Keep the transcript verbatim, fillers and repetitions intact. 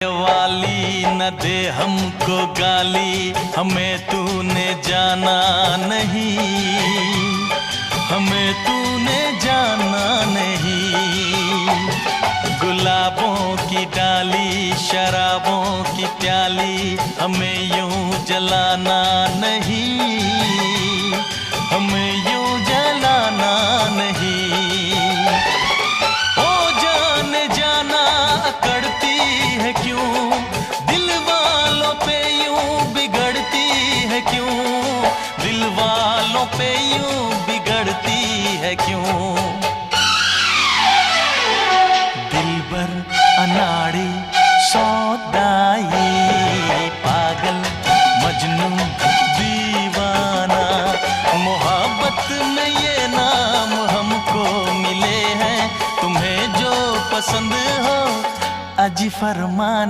वाली, न दे हमको गाली, हमें तूने जाना नहीं, हमें तूने जाना नहीं। गुलाबों की डाली, शराबों की प्याली, हमें यूं जलाना नहीं, हमें यूं जलाना नहीं। ओ जाने जाना, अकड़ती है क्यों, दिल वालों पे यूं बिगड़ती है क्यों, दिल वालों पे यूं बिगड़ती है क्यों। दिलबर, अनाड़ी, सौदाई, पागल, मजनू, दीवाना, मोहब्बत में ये नाम हमको मिले हैं। तुम्हें जो पसंद हो, अजी फरमान।